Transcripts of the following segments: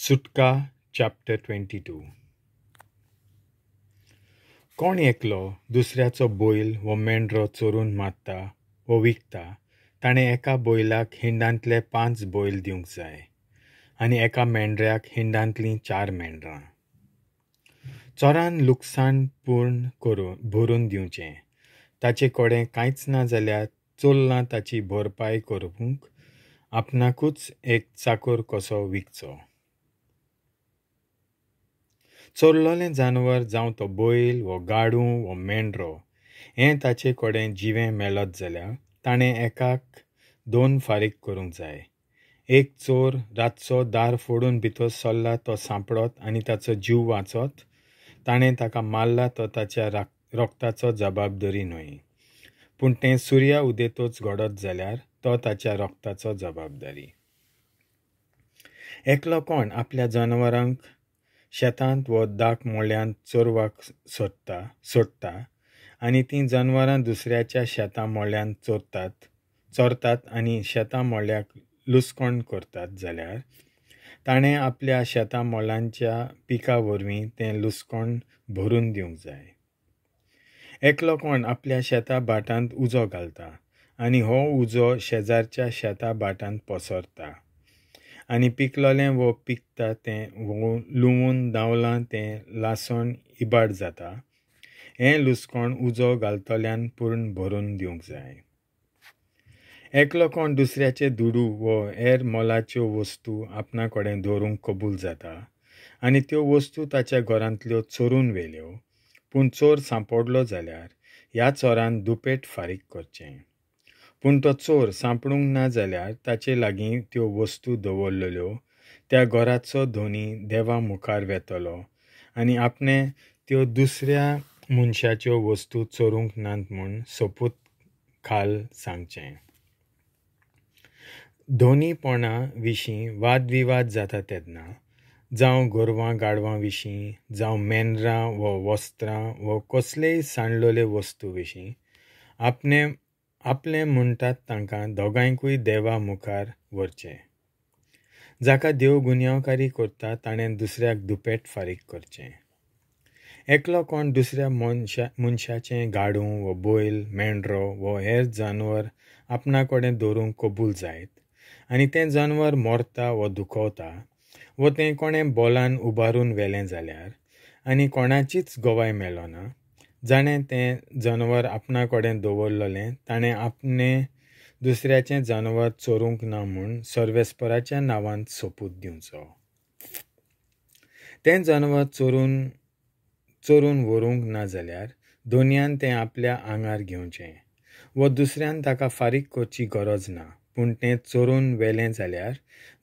सुटका चॅप्टर 22. कोण एकलो दुसऱ्याचो बैल वो मेंढरो चोरून मारता वो विकता ताणें एका बैलाक हिंडांतले 5 बैल दिवंक जाय आनी एका मेंढऱ्याक हिंडांतलीं 4 मेंढरां. चोरान लुकसाण पूर्ण करून भरून दिवचें. ताचे कडेन कांयच ना जाल्यार चोरलां ताची भरपाय करूंक आपणाकूच एक चाकोर कसो विकचो. चोरलेलें जानवर जावं तो बैल वो गाडू वो मेंढरो हें ताचे कडेन जिवें मेळत जाल्यार ताणें एकाक 2 फारीक करूंक जाय. एक चोर रातचो दार फोडून भितर सरला तो सांपडत आनी ताचो जीव वाचत, ताणें ताका मारला तो ताच्या रोगताचो जबाबदारी न्हय, पूण तें सुर्या उदेतोच घडत जाल्यार तो ताच्या रोगताचो जबाबदारी. एकलो कोण आपल्या जनावरांक शेतांत वो दाक मोळ्यांत चोरवाक सोडटा आनी तीं जनावरां दुसऱ्याच्या शेतां मोळ्यांत चोरतात आनी शेतां मोळ्याक लुसकोण करतात जाल्यार ताणें आपल्या शेतां मोळ्यांच्या पिका वरवीं तें लुसकोण भरून दिवंक जाय. एकलो कोण आपल्या शेता भाटांत उजो घालता आनी हो उजो शेजारच्या शेता भाटांत पसरता आनी पिकलोलें वो पिकता तें वो लुवून दावलां तें लासण इबाड जाता, हें लुसकोण उजो घालतल्यान पूर्ण भरून दिवंक जाय. एकलो कोण दुसऱ्याचे दुडू वो हेर मोलाच्यो वस्तू आपणा कडेन दवरूंक कबूल जाता आनी त्यो वस्तू ताच्या घरांतल्यो चोरून व्हेल्यो, पूण चोर सांपडलो जाल्यार ह्या चोरान दुपेट फारीक करचें. पूण तो चोर सांपडूंक ना जाल्यार ताचे लागीं त्यो वस्तू दवरलेल्यो त्या घराचो धनी देवा मुखार वेतलो आनी आपणें त्यो दुसऱ्या मनशाच्यो वस्तू चोरूंक नात म्हूण सोपूत खाल सांगचें. धोनीपणा विशीं वादविवाद जाता तेन्ना जावं गोरवां गाडवां विशीं, जावं मेंढरां वो वस्त्रां वो कसलेय सांडलेले वस्तू विशीं आपणें आपलें म्हणटात तांकां दोगांयकूय देवा मुखार व्हरचें. जाका देव गुन्यांवकारी करता ताणें दुसऱ्याक दुपेट फारीक करचें. एकलो कोण दुसऱ्या मनशाचें गाडू वो बैल मेंढरो वो हेर जानवर आपणा कडेन दवरूंक कबूल जायत आनी तें जानवर मरता वो दुखवता वो तें कोणें बोलान उबारून व्हेलें जाल्यार आनी कोणाचीच गवाय मेळना, जाणें तें जानवर आपणा कडेन दवरलेलें ताणें आपणें दुसऱ्याचें जानवर चोरूंक ना म्हूण सर्वेस्पराच्या नांवान सोपूत दिवचो. तें जानवर चोरून व्हरूंक ना जाल्यार दोनयान तें आपल्या आंगार घेवचें वो दुसऱ्यान ताका फारीक करची गरज ना, पूण तें चोरून व्हेलें जाल्यार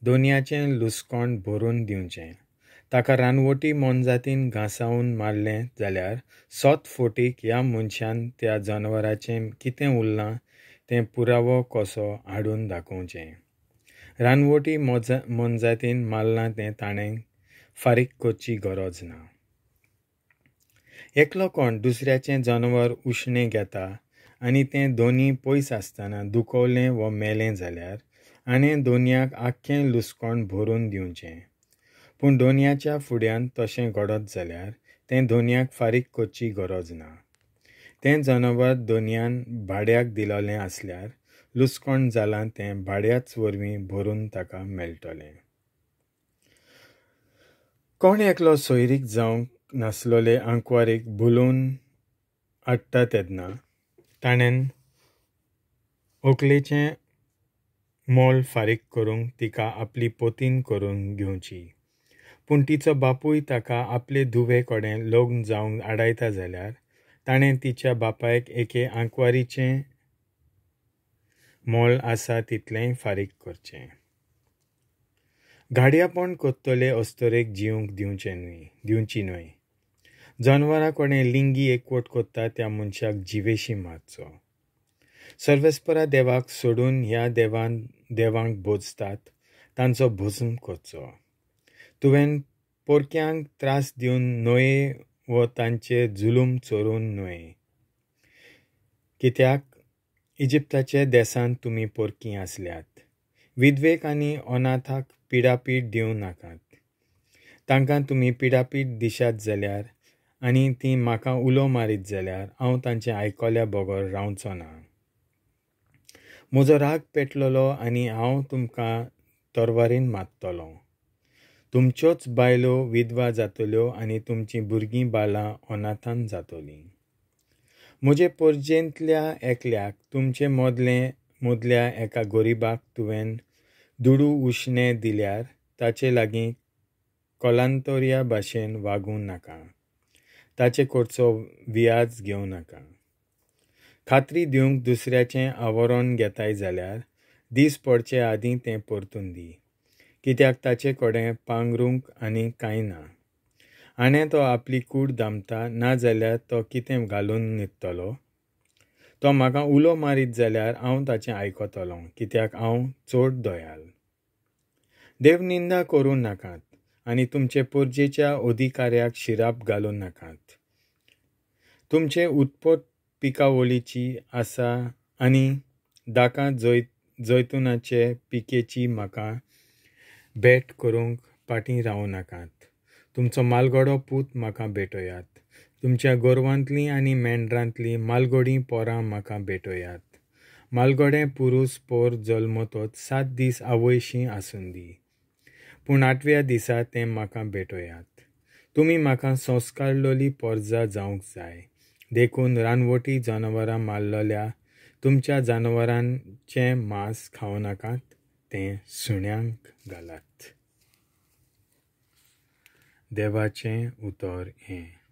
दोनयाचें लुसकोण भरून दिवचें. ताका रानवटी मोनजातीन घांसावन मारलें जाल्यार 7 फोटीक ह्या मनशान त्या जनावराचें कितें उरलां तें पुरावो कसो हाडून दाखोवचें. रानवटी मोनजातीन मारलां तें ताणें फारीक करची गरज ना. एकलो कोण दुसऱ्याचें जनावर उश्णें घेता आनी तें दोनी पयस आसतना दुखवलें वो मेलें जाल्यार आनी दोनयाक आख्खें लुसकोण भरून दिवचें, पूण दोनयाच्या फुड्यान तशें घडत जाल्यार तें दोनयाक फारीक करची गरज ना. तें जनावर दोनयान भाड्याक दिलोलें आसल्यार लुसकोण जालां तें भाड्याच वरवीं भरून ताका मेळटलें. कोण एकलो सोयरीक जावंक नासलोले आंकवारीक भुलोवन हाडटा तेन्ना ताणें व्हंकलेचें मोल फारीक करूंक तिका आपली पोतीन करून घेवची, पूण तिचो बापूय ताका आपले धुवे कडेन लग्न जावंक आडायता जाल्यार ताणें तिच्या बापायक एके आंकवारीचें मोल आसा तितलेंय फारीक करचें. घाडयापण करतले अस्तरेक जिवंक दिवची न्हय. जनावरां कडेन लिंगी एकवट करता त्या मनशाक जिवेशी मारचो. सर्वेस्परा देवाक सोडून ह्या देवांक भोजतात तांचो भस्म करचो. तुवें पोरक्यांक त्रास दिवन न्हय वो तांचेर जुलूम चोरून न्हय, कित्याक इजिप्ताच्या देशांत तुमी पोरकीं आसल्यात. विधवेक आनी अनाथाक पिडापीड दिवं नाकात. तांकां तुमी पिडापीड दिशात जाल्यार आनी तीं म्हाका उलो मारीत जाल्यार हांव तांचें आयकल्या बगर रावचो ना. म्हजो राग पेटलेलो आनी हांव तुमकां तरवारीन मारतलो. तुमच्योच बायलो विधवा जातल्यो आनी तुमचीं भुरगीं बालां अनाथान जातलीं. म्हजे परजेंतल्या एकल्याक तुमचे मदल्या एका गरिबाक तुवें दुडू उश्णे दिल्यार ताचे लागीं कलांतोरया भाशेन वागूं नाका. ताचे कडचो व्याज घेवं नाका. खात्री दिवंक दुसऱ्याचें आवरण घेताय जाल्यार दीस पडचे आदीं तें परतून दी, कित्याक ताचे कडेन पांगरूंक आनी कांय ना. आनी तो आपली कूड दामता, ना जाल्यार तो कितें घालून न्हिदतलो? तो म्हाका उलो मारीत जाल्यार हांव ताचें आयकतलों, कित्याक हांव चड दयाल. देवनिंदा करूं नाकात आनी तुमचे परजेच्या अधिकाऱ्याक शिराप घालूं नाकात. तुमचे उत्पत पिकावळीची आसा आनी दाका जैतुनाचे पिकेची म्हाका भेट करूंक फाटीं रावूं नाकात. तुमचो मालगडो पूत म्हाका भेटयात. तुमच्या गोरवांतलीं आनी मेंढरांतलीं मालगोडीं पोरां म्हाका भेटयात. मालगोडे पुरूस पोर जल्मतोच 7 दीस आवयशी आसूंदी, पूण 8व्या दिसा तें म्हाका भेटयात. तुमी म्हाका संस्कारलेली पोरजा जावंक जाय. देखून रानवटी जनावरां मारलेल्या तुमच्या जनावरांचें मांस खावं नाकात, तें सुण्यांक घालात. देवाचें उतर हें.